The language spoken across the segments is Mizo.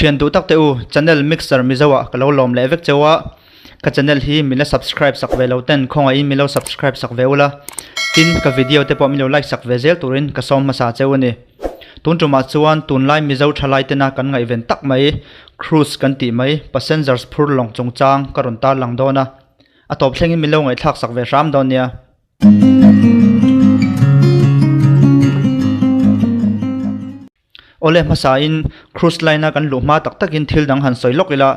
Thian duh tak te u, channel Mixer Mizo ah ka lo lawm leh vek cheu a, ka channel hi min la subscribe sak ve lo ten khawngaihin min lo subscribe sak ve ula, tin ka video te pawh min lo like sak ve zel turin ka sawm hmasa cheu a ni. Tun tumah chuan tunlai Mizo thalai tena kan ngaihven tak mai cruise kan tih mai passengers phur lawng chungchang ka rawn tarlang dawn a, a tawp thlengin min lo ngaihthlak sak ve hram dawn nia. Awle hmasain cruise line a kan luh hma tak takin thil dang han sawi lawk ila,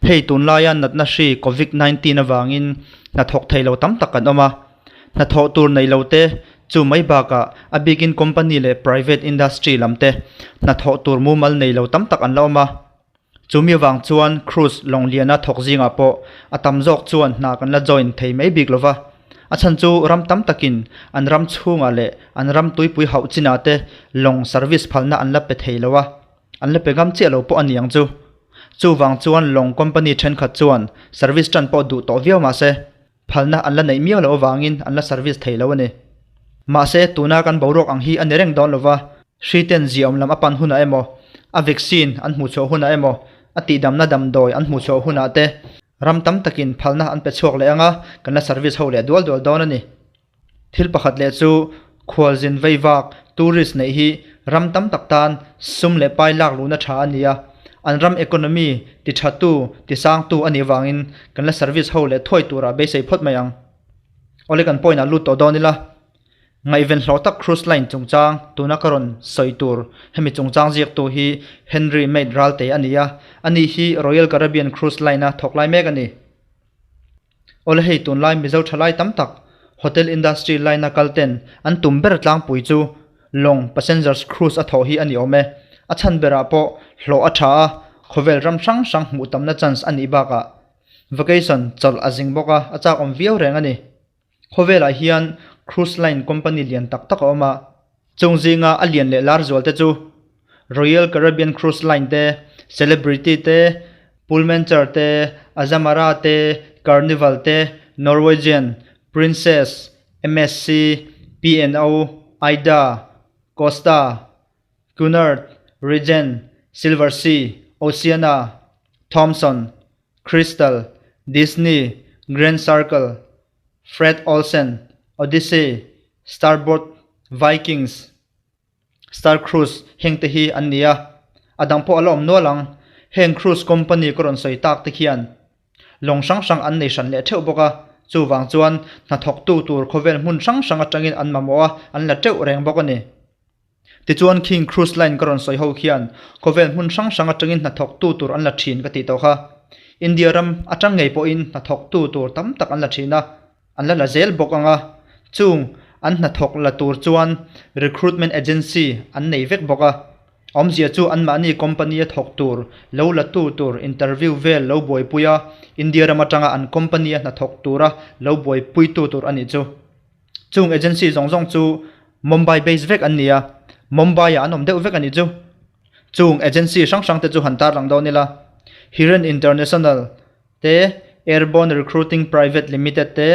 hei tunlaia natna hri covid 19 avangin hnathawk thei lo tam tak kan awm a, hnathawh tur nei lo te chu mai bakah a bikin company leh private industry lam te hnathawh tur mumal nei lo tam tak an la awm a. Chumi avang chuan cruise lawng liana thawk zingah pawh a tam zawk chuan hna kan la join thei mai bik lova. A chhan chu ram tam takin an ram chhungah leh an ram tuipui hauh chinah te lawng service phalna an la pe thei lo a, an la pe ngam chiah lo pawh a ni ang chu. Chuvang chuan lawng company thenkhat chuan service tan pawh duh tawh viau mahse phalna an la neih miau loh avangin an la service thei lo a ni. Mahse tuna kan boruak ang hi a ni reng dawn lova, Hri ten ziaawm lam a pan hunah emaw, a vaccine an hmuh chhuah hunah emaw, a tihdamna damdawi an hmuh chhuah hunah te ram tam takin phalna an pe chhuak leh anga kan la service ho leh dual dual dawn a ni. Thil pakhat leh chu khualzin veivak, tourist, neih hi ram tam tak tan sum leh pai lak luhna tha a ni a, an ram economy ti thatu, ti sangtu a nih vangin kan la service ho leh thuai turah beisei phawt mai ang. Awle kan point ah lut tawh dawn ila. Ngaihven hlawh tak cruise line chungchang tuna ka rawn sawi tur hemi chungchang ziaktu hi Henry Mate Ralte a ni a, ani hi Royal Caribbean Cruise Line-a thawk lai mek a ni. Awle hei tunlai Mizo thalai tam tak hotel industry line-a kal ten an tum ber tlangpui chu lawng passengers cruise a thawh hi a ni awm e. A chhan berah pawh hlawh a tha a, khawvel ram hrang hrang hmuh tamna chance a nih bakah vacation chawlh a zing bawk a, a chak awm viau reng a ni. Khawvelah hian cruise line company lian tak tak a awm a, chung zinga a lian leh lar zual te chu Royal Caribbean Cruise Line te, Celebrity te, Pullmantur te, Azamara te, Carnival te, Norwegian, Princess, MSC, P&O, Aida, Costa, Cunard, Regent, Silversea, Oceana, Thomson, Crystal, Disney, Grand Circle, Fred Olsen, Odyssey, Starboard, Vikings, Star Cruise heng te hi an ni a, a dang pawh a la awm nual ang. Heng cruise company ka rawn sawi tak te khian lawng hrang hrang an nei hran leh theuh bawk a, chuvang chuan hnathawktu tur khawvel hmun hrang hrang atangin an mamawh a, an la teuh reng bawk a ni. Tichuan King Cruise Line ka rawn sawi ho khian khawvel hmun hrang hrang atangin hnathawktu tur an la thin ka tih tawh kha. India ram atang ngei pawhin hnathawktu tur tam tak an la thin a, an la la zel bawk ang a. Chung an hnathawk la tur chuan recruitment agency an nei vek bawk a. Awmzia chu anmahni company a thawk tur lo la tu tur interview vel lo buaipui a, India ram atanga an company a hnathawk tura lo buaipuitu tur a nih chu. Chung agency zawng zawng chu Mumbai base vek an ni a, Mumbai ah an awm deuh vek a nih chu. Chung agency hrang hrang te chu han tarlang dawn ila, Hiren International te, Airborne Recruiting Private Limited te,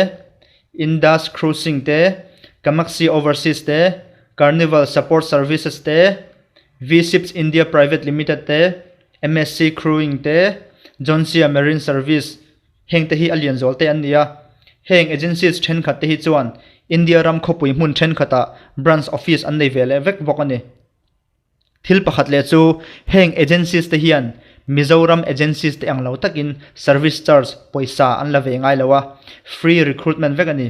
Indus Cruising te, Kamaxi Overseas te, Carnival Support Services te, V-Ships India Private Limited te, MSC Crewing te, Johnsia Marine Service Heng te hi a lian zual te an ni a, heng agencies thenkhat te hi chuan India ram khawpui hmun thenkhatah branch office an nei ve leh vek bawk a ni. Thil pakhat leh chu heng agencies te hian Mizoram agencies te ang lo takin service charge pawisa an la ve ngai lo a, free recruitment vek a ni.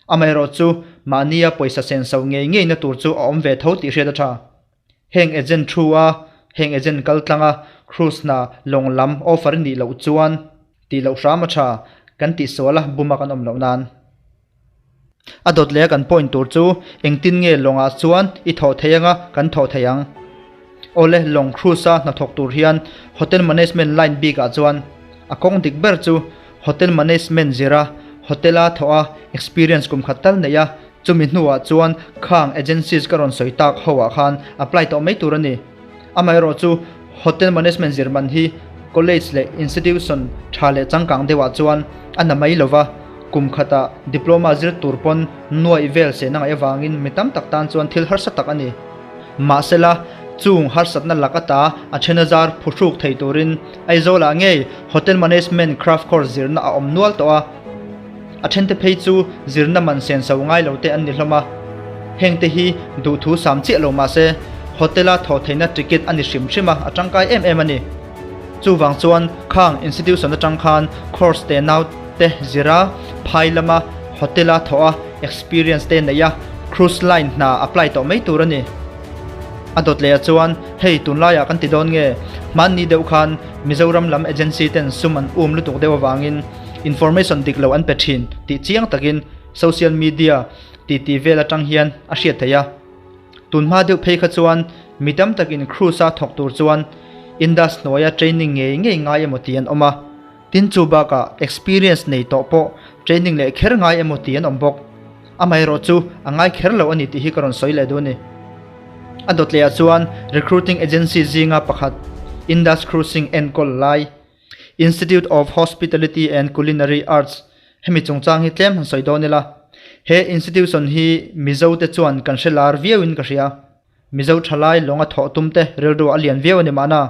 Amaherawhchu mahnia pawisa senso ngei ngeina tur chu a awm ve tho tih hriat a tha. Heng agent thu a, heng agent kal tlang a, cruise hna lawng lam offer nih loh chuan tih loh hram a tha, kan tih sual a, buma kan awm loh nan. A dawt leh a kan point tur chu engtin nge lawngah chuan i thawh thei anga kan thawh thei ang. Awle lawng cruise a hnathawk tur hian hotel management line bikah chuan a kawng dik ber chu hotel management zira hotel a thawh a experience kum khat tal neih a, Chumi hnuah chuan khang agencies ka rawn sawi tak ho ah khan apply tawh mai tur a ni. Amaherawh chu Hotel Management zirman hi college leh institution tha leh changkang deuh ah chuan a na mai lova, kum khatah diploma zir tur pawn nuaih vel sehna ngaih avangin mi tam tak tan chuan thil harsa tak a ni. Mahsela, Chung harsatna lak ata a then a zar phuhruk thei turin Aizawlah ngei Hotel Management Craft Course zirna a awm nual tawh a. A thente phei chu zirna man senso ngai lo te an ni hlawm a. Hengte hi duhthu sam chiah lo mahse Hotel-a thawh theihna ticket a ni hrim hrim a, a tangkai em em a ni. Chuvang chuan khang institution atang khan course te nau te zira phai lama hotel-a thawh a experience te neih a cruise line hna apply tawh mai tur a ni. A dawt leh ah chuan hei tunlaiah kan ti dawn nge hmanni deuh khan Mizoram lam agency ten sum an um lutuk deuh avangin information dik lo an pe thin tih chiang takin social media titi vel atang hian a hriat theih a. Tunhma deuh phei kha chuan mi tam takin cruise-a thawk tur chuan Indus hnuaia training ngei ngei ngai emaw tih an awm a, tin chu bakah experience nei tawh pawh training leh kher ngai emaw tih an awm bawk. Amaherawh chu a ngai kher lo a ni tih hi ka rawn sawi leh duh a ni. A dawt lehah chuan recruiting agency zinga pakhat Indus Cruising enkawl lai Institute of Hospitality and Culinary Arts hemi chungchang hi tlem han sawi dawn ila. He institution hi Mizo te chuan kan hre lar viau in ka hria. Mizo thalai lawnga thawh tum te rilru a lian viau a ni mahna.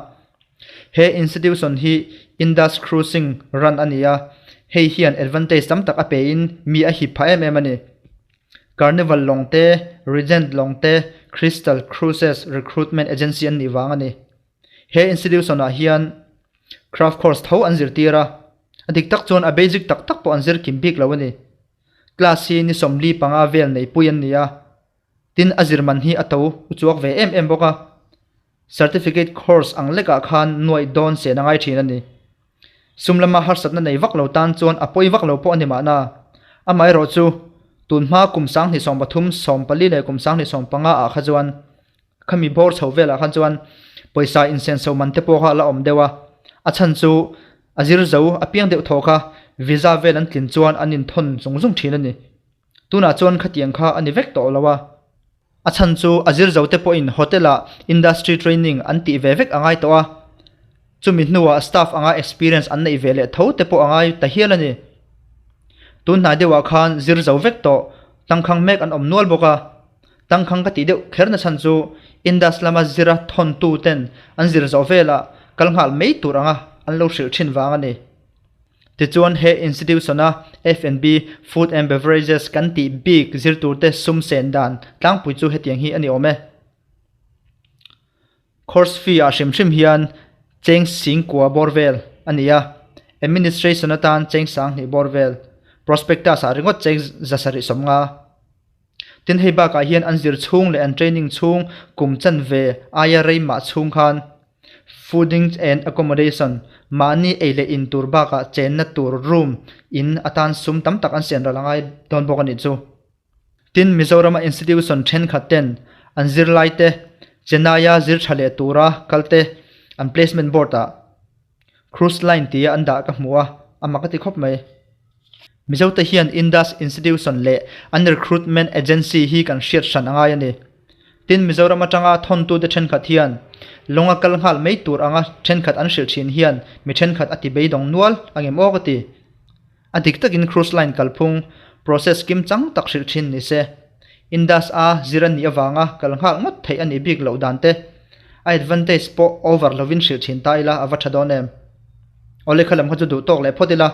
He institution hi Indus Cruising run a ni a, hei hian advantage tam tak a pe in mi a hip phah em em a ni. Carnival lawng te, Regent lawng te, Crystal Cruises recruitment agency an nih vang a ni. He institution ah hian craft course tho an zirtir a, a dik tak chuan a basic tak tak pawh an zir kim bik lo a ni. Class hi ni 45 vel neihpui an ni a, tin a zir man hi a to uchuak ve em em bawk a. Certificate course ang lekah khan nuaih dawn sen a ngai thin a ni. Sum lama harsatna nei vak lo tan chuan a pawi vak lo pawh a ni mahna. Amaherawhchu, tun hma kum 2013, 14 leh kum 2015 ah kha chuan Khami bawr chho velah khan chuan pawisa insenso man te pawh kha a la awm deuh a, a chhan chu a zir zo a piang deuh thaw kha visa vel an tlin chuan an inthawn zung zung thin a ni. Tunah chuan khatiang kha a ni vek tawh lo a, a chhan chu a zir zo te pawhin hotel ah industry training an tih ve vek a ngai tawh a, chumi hnuah staff anga experience an neih ve leh tho te pawh a ngai ta hial a ni. Tun hnai deuhah khan zir zo vek tawh tangkhang mek an awm nual bawk a. Tangkhang ka tih deuh kher na chhan chu Indus lama zira thawntu ten an zir zawh velah kal nghal mai tur anga an lo hrilh thin vang a ni. Tichuan he institution a F&B, Food and Beverages, kan tih bik zir turte sum sen dan tlangpui chu hetiang hi a ni awm e. Course fee ah hrim hrim hian cheng singkua bawr vel a ni a, administration atan cheng 2000 bawr vel, prospectus ah ringawt cheng 750. Tin hei bakah hian an zir chhung leh an training chhung kum chanve aia rei mah chhung khan fooding and accommodation, mahni ei leh in tur bakah chenna tur room, in atan sum tam tak an sian ral a ngai dawn bawk a nih chu. Tin Mizorama institution thenkhat ten an zirlai te Chennai-a zir tha leh tura kal te an placement board ah Cruise line tia an dah ka hmu a, a mak a ti khawp mai. Mizote hian Indus Institution leh an recruitment agency hi kan hriat hran a ngai a ni. Tin, Mizoram atanga thawntute thenkhat hian lawnga kal nghal mai tur anga thenkhat an hrilh thin hian mi thenkhat a ti beidawng nual a ngem aw ka ti. A dik takin cruise line kalphung, process kim chang tak hrilh thin ni se. Indus a zir a nih avanga kal nghal ngawt theih a nih bik loh dan te, a advantage pawh over lovin hrilh thin ta ila a va tha dawn em? Awle kha lam kha chu duh tawk leh phawt ila,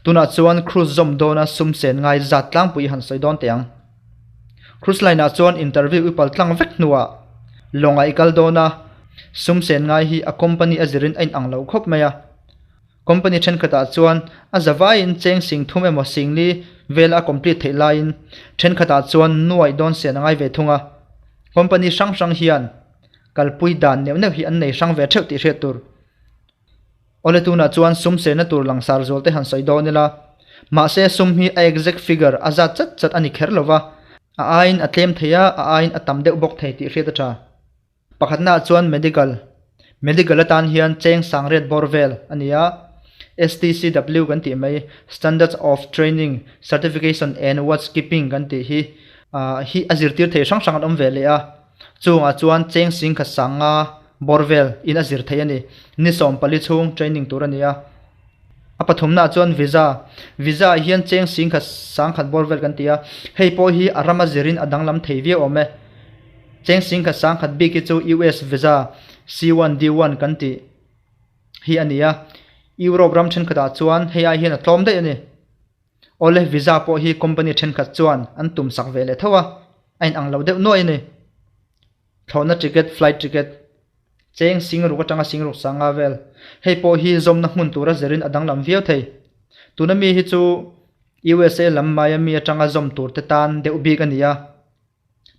tunah chuan cruise zawm dawna sum sen ngai zat tlangpui han sawi dawn teh ang. Cruise line ah chuan interview i pal tlang vek hnuah lawngah i kal dawn a, sum sen ngai hi a company a zirin a inang lo khawp mai a. Company thenkhatah chuan a zavaiin cheng 3000 emaw 4000 vela a complete theih laiin thenkhatah chuan nuaih dawn sen a ngai ve thung a. Company hrang hrang hian kalpui dan neuh neuh hi an nei hrang ve theuh tih hriat tur. Awle tunah chuan sum senna tur langsar zual te han sawi dawn ila, mahse sum hi a exact figure a zat chat chat a ni kher lova, a aiin a tlem thei a, a aiin a tam deuh bawk thei tih hriat a tha. Pakhatnaah chuan medical, medical atan hian cheng sangriat bawr vel a ni a, STCW kan tih mai, Standards of Training, Certification and Watchkeeping kan tih hi hi a zirtir thei hrang hrang an awm ve leh a, chungah chuan cheng 10,500 bawr vel in a zir thei a ni, ni 14 chhung training tur a ni a. A pathumnaah chuan visa, visa ah hian cheng 10,100 bawr vel kan ti a, hei pawh hi a rama zirin a danglam thei viau awm e. Cheng singkhat sangkhat bik hi chu US visa C1 D1 kan tih hi a ni a, Europe ram thenkhatah chuan hei ai hian a tlawm daih a ni. Awle visa pawh hi company thenkhat chuan an tum sak ve leh tho a, a inang lo deuh nuai a ni. Thlawhna ticket, flight ticket, cheng singruk atanga singruk sanga vel. Hei pawh hi zawmna hmun tura zirin a danglam viau thei. Tuna mi hi chu USA lam Miami atanga zawm tur te tan deuh bik a ni a.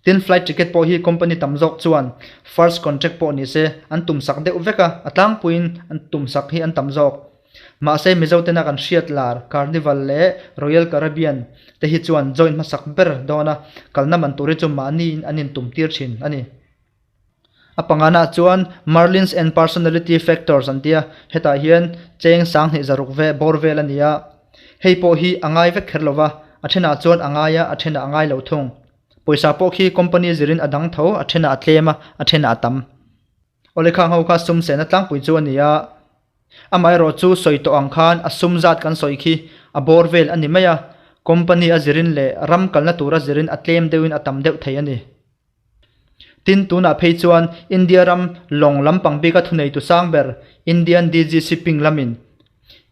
Tin, flight ticket pawh hi company tam zawk chuan first contract pawh ni se an tum sak deuh vek a, a tlangpuiin an tum sak hi an tam zawk. Mahse, Mizo tena kan hriat lar Carnival leh Royal Caribbean te hi chuan join hmasak ber dawn a, kalna man tur hi chu mahniin an intum tir thin a ni. A panganah chuan Marlins and Personality Factors an tia, hetah hian cheng sanghnih zaruk ve bawr vel a ni a. Hei pawh hi a ngai vek kher lo va, a thenah chuan a ngai a, a thenah a ngai lo thung. Pawisa pawh khi company zirin a dang tho, a thenah a tlem a, a thenah a tam. Awle khang ho kha sum sehna tlangpui chu a ni a. Amaherawh chu sawi tawh ang khan a sum zat kan sawi khi a bawr vel a ni mai a, company a zirin leh ram kalna tura zirin a tlem deuhin a tam deuh thei a ni. Tin, tunah phei chuan India ram lawng lampang bika thuneitu sang ber Indian DG Shipping lamin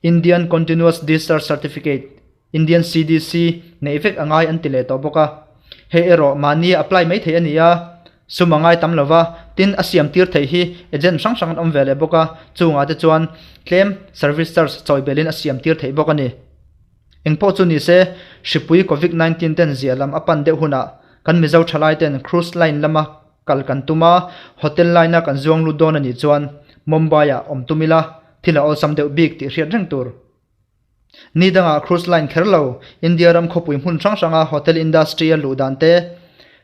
Indian Continuous Discharge Certificate, Indian CDC, neih vek a ngai an ti leh tawh bawk a. Hei erawh mahni a apply mai theih a ni a, sum a ngai tam lo va, tin a siam tir theih hi agent hrang hrang an awm ve leh bawk a, chungah te chuan tlem service charge chawi belin a siam tir theih bawk a ni. Engpawh chu ni se, hripui Covid 19 ten ziah lam a pan deuh hunah kan Mizo thalai ten cruise line lama kal kan tum a, hotel line a kan zuang lut dawn a nih chuan Mumbai ah awm tum ila, thil a awlsam deuh bik tih hriat reng tur. Ni dangah cruise line kher lo, India ram khawpui hmun hrang hranga hotel industry a luh dan te,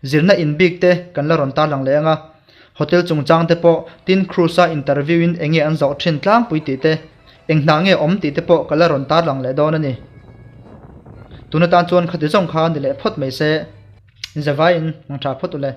zirna in bik te kan la rawn tarlang leh ang a. Hotel chungchang te pawh tin cruise a interview in enge an zawh thin tlangpui tih te, eng hnah nge awm tih te pawh ka la rawn tarlang leh dawn a ni. Tun atan chuan khati zawng kha ni leh phawt mai se, inzavaiin hmang tha phawt u le.